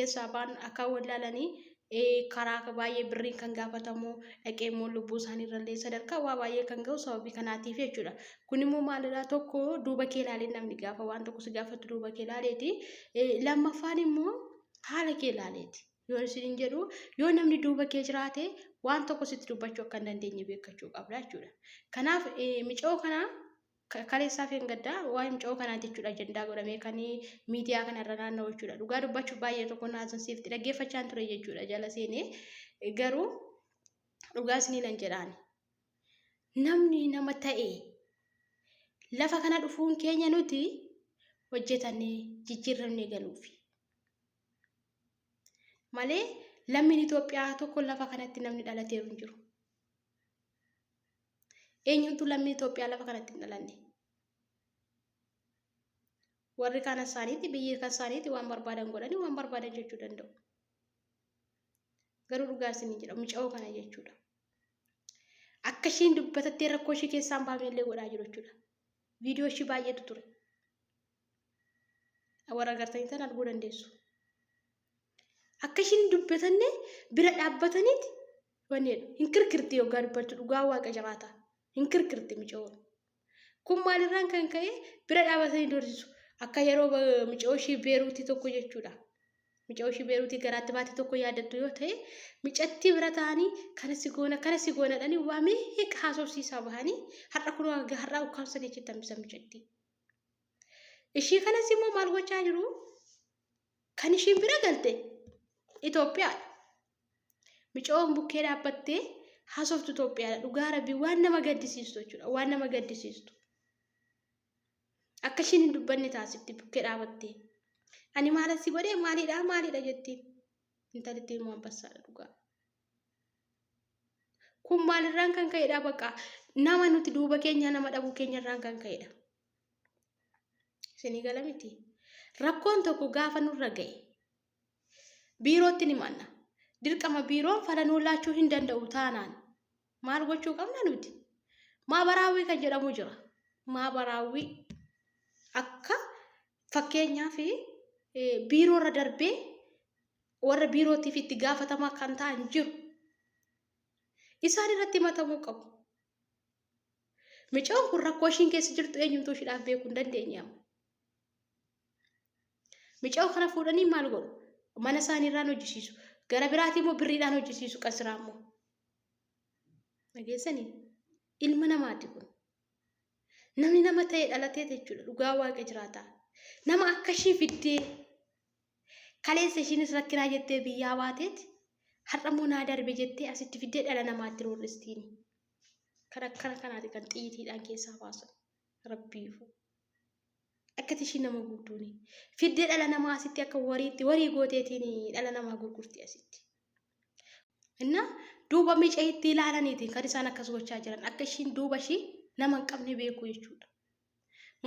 Keessaa ba'an akka wallaalanii karaa baay'ee birriin kan gaafatamu dhaqee immoo lubbuu isaanii irrallee sadarkaa waa baay'ee kan ga'u sababii kanaatiif jechuudha. Kun immoo maalidhaa tokko duuba kee ilaalee namni gaafa waan tokko si gaafatu duuba kee ilaaleeti. Lammaffaan immoo haala kee ilaaleeti. Yoo isin jedhu yoo namni duuba kee jiraate waan tokko sitti dubbachuu akka hin dandeenye beekkachuu qabda jechuudha. Kanaaf micoo kana Kaleessaa fi gaddaa waa'ee mucayoo kanaati jechuudha ajandaa godhamee kan miidiyaa kanarra naanna'u jechuudha. Dhugaa dubbachuuf baay'ee tokko na haasofsiifti dhaggeeffachaan ture jechuudha jala seenee garuu dhugaa isinii nan jedhaani. Namni nama ta'e lafa kana dhufuun keenya nuti hojjetannee jijjiirramnee galuufi. Malee lammiin Itoophiyaa tokko lafa kanatti namni dhalateeru hin jiru. Eenyumtu lammii Itoophiyaa lafa kanatti hin dhalanne. Warri kaan isaaniitti biyyi kan isaaniitti waan barbaadan godhanii waan barbaadan jechuu danda'u. Garuu dhugaa isin jedha mucayoo kana jechuudha. Akka ishiin dubbatattee rakkoo ishii keessaa hin baafne illee godhaa jiru jechuudha. Viidiyoo ishii baay'eetu ture. Warra agartanii tan arguu dandeessu. Akka ishiin dubbatanne bira dhaabbataniiti wanni jedhu. Hin kirkirti yoggaa dubbattu dhugaa waaqa jiraata. Hin kirkirti micoon. Kun maalirraan kan ka'e bira dhaabatanii doorsisu. Akka yeroo micoo ishii beeruutii tokko jechuudha. Micoo ishii beeruutii garaatti baate tokko yaadattu yoo ta'e micattii bira ta'anii kana si goona kana si goona jedhanii waa meeqa haasofsiisaa bahanii har'a kun har'aa ukkaamsanii achitti hambisan micattii. Ishii kanas immoo maal gochaa jiru? Kan ishiin bira galte Itoophiyaadha. Micoon bukkee dhaabbattee haasoftu Itoophiyaadha. Dhugaa rabbii waan nama gaddisiistu jechuudha. Waan nama gaddisiistu. Akka ishiin hin dubbanne taasifti bukkee dhaabattee. Ani maalan si godhee maalidha maalidha jettiin. Intalittiin immoo ambassaadha dhugaa. Kun maalirraan kan ka'edha baqa nama nuti duuba keenya nama dhabuu keenyarraan kan ka'edha. Isinii gala miti. Rakkoon tokko gaafa nurra ga'e biirootti ni manna. Dirqama biiroon fala nuu laachuu hin danda'u taanaan maal gochuu qabna nuti? Maabaraawwii kan jedhamu jira. Maabaraawwii akka fakkeenyaaf biiroorra darbee warra biirootiif itti gaafatamaa kan ta'an jiru. Isaan irratti himatamuu qabu. Micoon kun rakkoo ishiin keessa jirtu eenyumtuu ishiidhaaf beekuu hin dandeenye amma. Micoo kana fuudhanii maal godhu? Mana isaanii irraan hojjisiisu. Gara biraatii immoo birriidhaan hojjisiisu qasiraa immoo. Dhageessanii? Ilma namaati kun. Namni nama ta'e dhalatee jechuudha. Dhugaa waaqa jiraataa. Nama akka ishii fiddee kaleessa ishiinis rakkinaa jettee biyyaa baateet har'a immoo naa darbe jettee asitti fiddee dhala namaatti roorristiini. Kan akkana kanaati kan xiyyiitiidhaan keessaa baasan. Rabbiifu. Akkati ishiin nama gubduuni. Fiddee dhala namaa asitti akka wariitti warii gooteetiin dhala namaa gurgurti asitti. Inna duuba mica itti ilaalaniitiin kan isaan akkas gochaa jiran akka ishiin duuba ishii nama hin qabne beeku jechuudha.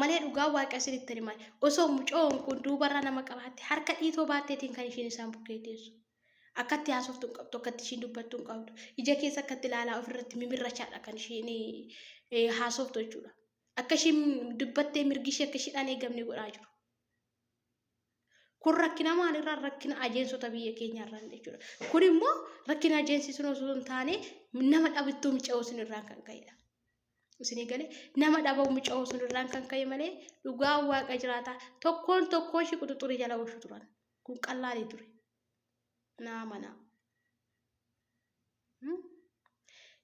Malee dhugaa waaqa isinitti himaa osoo mucoon kun duubarraa nama qabaatte harka dhiitoo baatteetiin kan ishiin isaan bukkee teessu. Akkatti haasoftu hin qabdu, akkatti ishiin dubbattu hin qabdu. Ija keessa akkatti ilaalaa ofirratti mimirrachaadha kan ishiin haasoftu jechuudha. Akka ishiin dubbattee mirgi ishee akka ishiidhaan eegamne godhaa jiru. Kun rakkina maalirraa rakkina ajeensota biyya keenyaarraan jechuudha. Kun immoo rakkina ajeensii sun osoo hin taane nama dhabittuu mica'uu sun irraan kan ka'edha. Isinii galee nama dhabau mica'uu sun irraan kan ka'e malee dhugaa waaqa jiraataa tokkoon tokkoon ishii quxuxurii jala oolchu turan. Kun qallaalii ture. Naa manaa.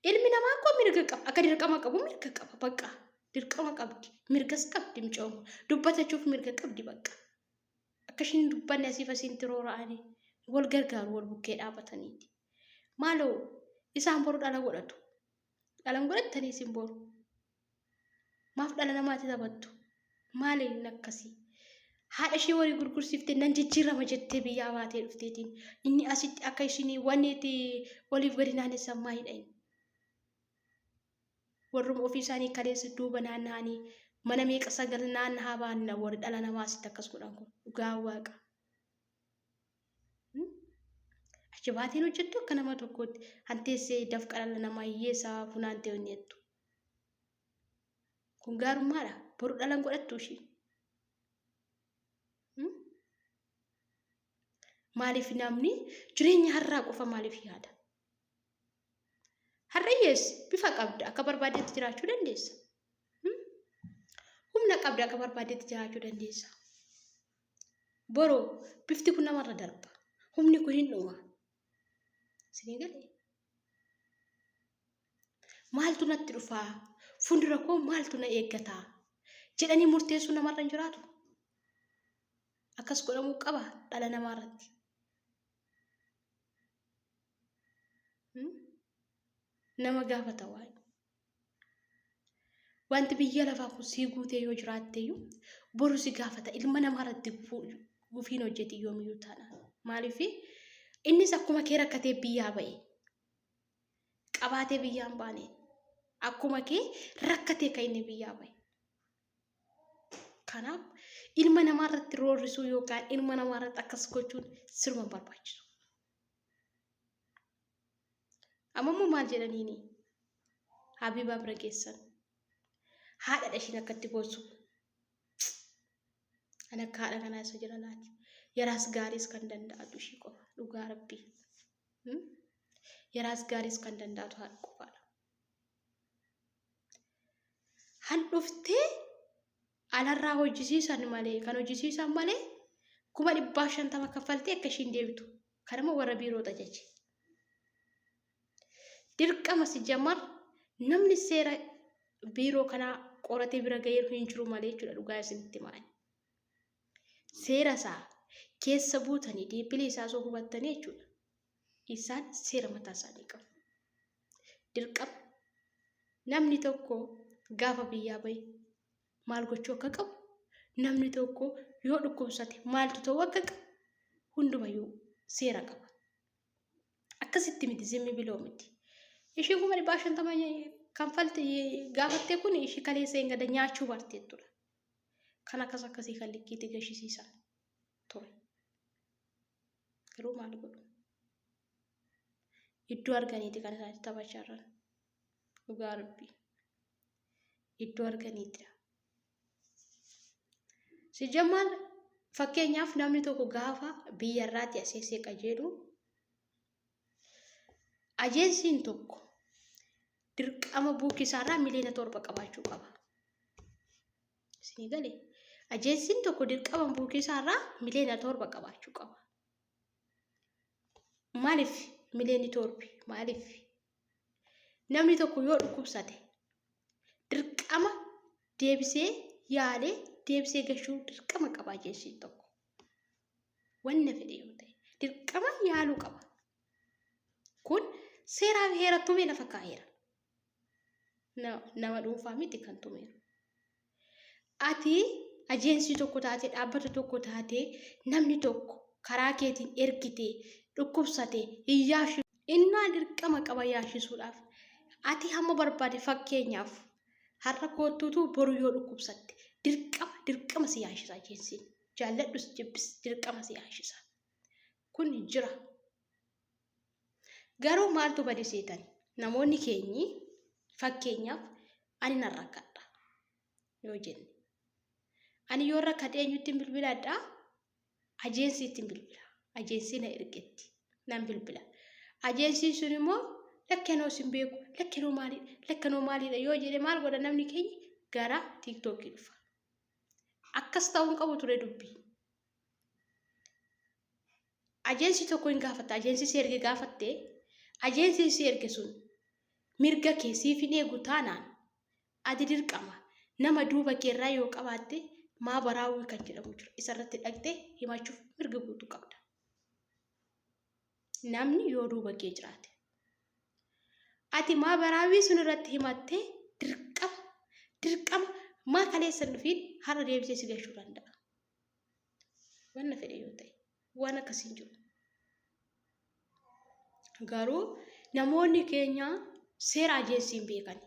Ilmi namaa koo mirga qaba. Akka dirqama qabu mirga qaba. Bakka dirqama qabdi. Mirgas qabdi mucoon kun. Dubbatachuuf mirga qabdi bakka. Akka ishiin hin dubbanne asiif asiin tiroora'anii wal gargaaru wal bukkee dhaabataniiti. Maaloo isaan boru dhala godhatu. Dhala hin godhattanii isin boru. Maaf dhala namaatti taphattu? Maali inni akkasii? Haadha ishee warii gurgursiifte nan jijjiirama jettee biyyaa baatee dhufteetiin inni asitti akka ishinii wanni itti oliif gadi naannessan maalidha inni? Warruma ofii isaanii kaleessa duuba naanna'anii mana meeqa sagal naannahaa baanna warri dhala namaa asitti akkas godhan kun dhugaa waaqa. Achi baateen hojjettu akka nama tokkootti hanteessee dafqa dhala namaa hiyyeessaa funaantee hojjettu. Kun gaarummaadha. Boru dhalan godhattu ishii. Maaliif namni jireenya har'aa qofa maaliif yaada? Har'ayyees bifa qabda akka barbaadetti jiraachuu dandeessa. Humna qabda akka barbaadetti jiraachuu dandeessa. Boroo bifti kun namarra darba. Humni kun hin dhuma. Isinii galee? Maaltu natti dhufaa? Fuuldura koo maaltu na eeggataa? Jedhanii murteessuu namarra hin jiraatu. Akkas godhamuu qaba dhala namaa irratti. Nama gaafata waa'ee. Wanti biyya lafaa kun sii guutee yoo jiraatteyyuu boru si gaafata ilma namaa irratti gufiin hojjeti yoomiyyuu taanaan. Maaliif innis akkuma kee rakkatee biyyaa ba'e qabaatee biyyaan baane akkuma kee rakkatee kan inni biyyaa ba'e. Kanaaf ilma namaa irratti roorrisuu yookaan ilma namaa irratti akkas gochuun siruma hin barbaachisu. Amma immoo maal jedhaniini? Habiibaa bira geessan. Haadha ishiin akkatti boossu. An akka haadha kanaa isa jira laati. Yaraas gaariis kan danda'atu ishii qofa. Dhugaa rabbii. Yaraas gaariis kan danda'atu haadha qofaadha. Han dhuftee alarraa hojjisiisan malee kan hojjisiisan malee 150,000 kaffaltee akka ishiin deebitu. Kanama warra biiroo ajaje. Dirqama si jamar namni seera biiroo kanaa qoratee bira ga'ee hin jiru malee jechuudha dhugaa isinitti maali. Seera isaa keessa buutanii deebilee isaa osoo hubattanii jechuudha. Isaan seera mataa isaanii qabu. Dirqama namni tokko gaafa biyyaa bahe maal gochuu akka qabu, namni tokko yoo dhukkubsate maaltu ta'uu akka qabu hundumayyuu seera qaba. Akkasitti miti zimmi biloo miti. Ishiin 150,000 kanfalte gaafattee kun ishii kaleessa hin gada nyaachuu barteettudha. Kan akkas akkasii kan likkiitti gashisiisan ture. Garuu maal godhu? Iddoo arganiiti kan isaan itti taphachaa jiran. Dhugaa rabbii. Iddoo arganiitidha. Sijammaan fakkeenyaaf namni tokko gaafa biyyarraatti asii asii qajeelu ajeensiin tokko dirqama buukisaarraa 7 miliyoona qabaachuu qaba. Isinii galee ajeensiin tokko dirqama buukisaarraa 7 miliyoona qabaachuu qaba. Maaliif 7 miliyoonni? Maaliif? Namni tokko yoo dhukkubsate dirqama deebisee yaalee deebisee gashuu dirqama qaba ajeensiin tokko. Wanna fedhe yoo ta'e dirqama yaaluu qaba. Kun seeraa fi heera tumee lafa kaa'eera. Nama dhuunfaa miti kan tumeeru. Ati ajeensii tokko taatee dhaabbata tokko taatee namni tokko karaa keetiin ergitee dhukkubsate hin yaashisu. Innaa dirqama qaba yaashisuudhaaf. Ati hamma barbaade fakkeenyaaf har'a koottuutu boru yoo dhukkubsatte dirqama dirqama si yaashisa ajeensiin. Jaalladhus jibbis dirqama si yaashisa. Kun jira. Garuu maaltu bade seetan? Namoonni keenyi fakkeenyaaf ani nan rakkadha yoo jenne. Ani yoo rakkadhe eenyuttiin bilbiladha? Ajeensiittiin bilbila. Ajeensii na ergetti nan bilbila. Ajeensiin sun immoo lakkanoo sin beeku, lakkanoo maaliidha, lakkanoo maaliidha yoo jedhe maal godha namni keenya gara tiiktookii dhufa. Akkas ta'uu hin qabu ture dubbii. Ajeensii tokko hin gaafatta. Ajeensii si erge gaafatte. Ajeensiin si erge sun mirga kee siif hin eegu taanaan ati dirqama nama duuba kee irraa yoo qabaatte maa baraawwii kan jedhamu jira. Isarratti dhaqxee himachuuf mirga guutuu qabda. Namni yoo duuba kee jiraate. Ati maa baraawwii sun irratti himattee dirqama dirqama maa kaleessa hin dhufiin har'a deebisee si gashuu danda'a. Wanna fedhe yoo ta'e waan akkasii hin jiru. Garuu namoonni keenya seera ajeensii hin beekani.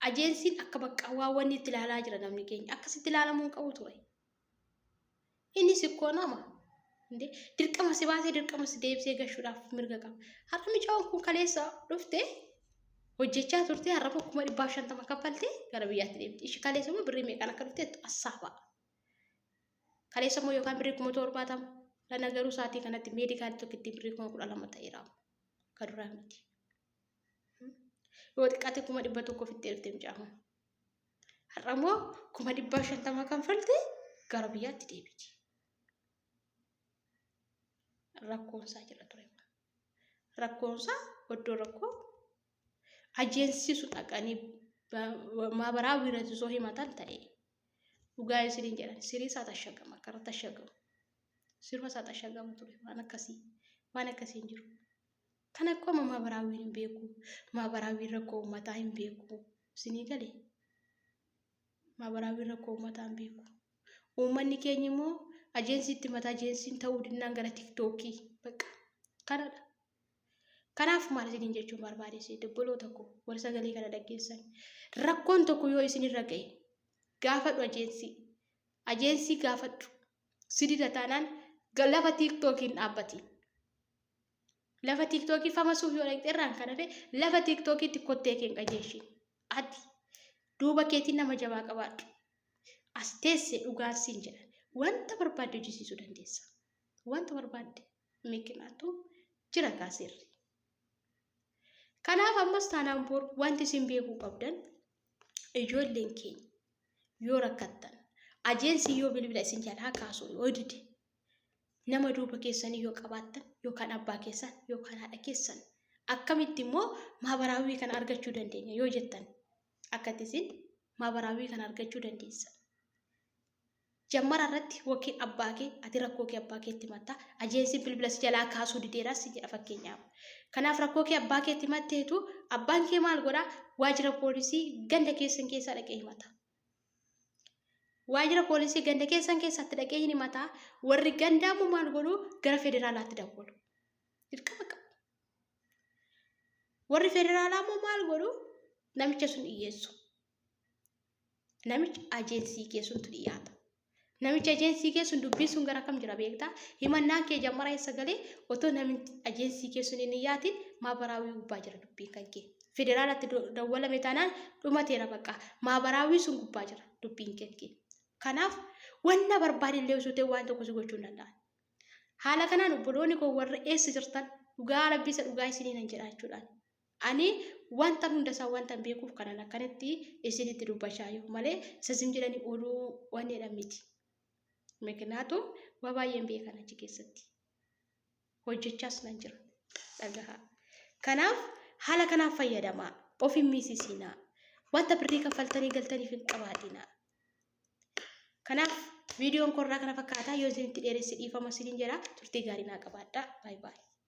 Ajeensiin akka bakka waan wanni itti ilaalaa jira namni keenya akkasitti ilaalamuu hin qabu ture. Innis ikkoo nama. Dirqama si baasee dirqama si deebisee gashuudhaaf mirga qaba. Har'a mucaan kun kaleessa dhufte hojjechaa turte har'a immoo 150,000 kaffaltee gara biyyaatti deemti. Ishi kaleessa immoo birrii meeqaan akka dhufte assaaba. Kaleessa immoo yookaan birrii 70,000 Lana garuu sa'aatii kanatti meedikaali tokkittiin birrii 12,000 ta'eera. Ka duraa miti. Yoo xiqqaate 100,000 ofitti ergite mucaan kun. Har'a immoo 150,000 kanfalte gara biyyaatti deebiti. Rakkoonsaa jira ture. Rakkoonsaa oddoo rakkoo ajeensii sun dhaqanii maabaraa wiirratti osoo himatan ta'e dhugaa isiniin jedhan sirii isaa tashagama akka irra tashagamu sirba isaa tashagama ture waan akkasii waan akkasii hin jiru. Kana akkuma maabaraawwiin hin beeku maabaraawwiin rakkoo uummataa hin beeku isinii galee maabaraawwiin rakkoo uummataa hin beeku. Uummanni keenya immoo ajeensiitti mataa ajeensiin ta'uu dinnaan gara tiktookii bakka kanadha. Kanaaf maal isiniin jechuun barbaade seete obboloota koo warri sagalee kana dhaggeessan rakkoon tokko yoo isinirra ga'e gaafadhu ajeensii ajeensii gaafadhu si dida taanaan lafa tiiktookiin dhaabbati. Lafa tiiktookii famasuuf yoo dhaqxe irraan kan hafe lafa tiiktookiitti kottee kee hin qajeeshin. Ati duuba keetiin nama jabaa qabaadhu. As teesse dhugaan siin jedha. Wanta barbaadde hojjisiisuu dandeessa. Wanta barbaadde. Mikinaatu jira kaa seerri. Kanaaf ammas taanaan bor wanti isin beekuu qabdan ijoolleen keenya yoo rakkattan ajeensii yoo bilbila isin jalaa kaasuu yoo dide nama duuba keessanii yoo qabaattan yookaan abbaa keessan yookaan haadha keessan akkamitti immoo maabaraawwii kana argachuu dandeenya yoo jettan akkatti isin maabaraawwii kana argachuu dandeessan. Jammara irratti yookiin abbaa kee ati rakkoo kee abbaa keetti himatta. Ajeensiin bilbila si jalaa kaasuu dideera si jedha fakkeenyaaf. Kanaaf rakkoo kee abbaa keetti himatteetu abbaan kee maal godha? Waajjira poolisii ganda keessan keessaa dhaqee himata. Waajjira poolisii ganda keessan keessatti dhaqee hin himata. Warri gandaa immoo maal godhu? Gara federaalaatti dawwalu. Dirqama qabu. Warri federaalaa immoo maal godhu? Namicha sun dhiyyeessu. Namichi ajeensii kee suntu dhiyaata. Namichi ajeensii kee sun dubbiin sun gara kam jira beektaa? Himannaan kee jammara eessa galee otoo namichi ajeensii kee sun hin dhiyaatin maabaraawii gubbaa jira dubbiin kan kee. Federaalatti dawwalame taanaan dhumateera bakka maabaraawii sun gubbaa jira dubbiin kan kee. Kanaaf wanna barbaade illee osoo ta'e waan tokko si gochuu hin danda'an. Haala kanaan obboloonni koo warra eessa jirtan dhugaa rabbii isa dhugaa isinii nan jedha jechuudhaan. Ani wantan hunda isaa wantan beekuuf kanan akkanatti isinitti dubbachaa jiru malee isa isin jedhanii oduu waan jedhan miti. Mikinaatu waa baay'een beekan achi keessatti. Hojjechaas nan jira. Dhagahaa. Kanaaf haala kanaan fayyadamaa. Of hin miisisinaa. Wanta birrii kaffaltanii galtaniif hin qabaatinaa. Kanaaf viidiyoon korraa kana fakkaataa yoo isinitti dheeresse dhiifama isiniin jedha. Turtii gaarii naa qabaadhaa. Baay baay.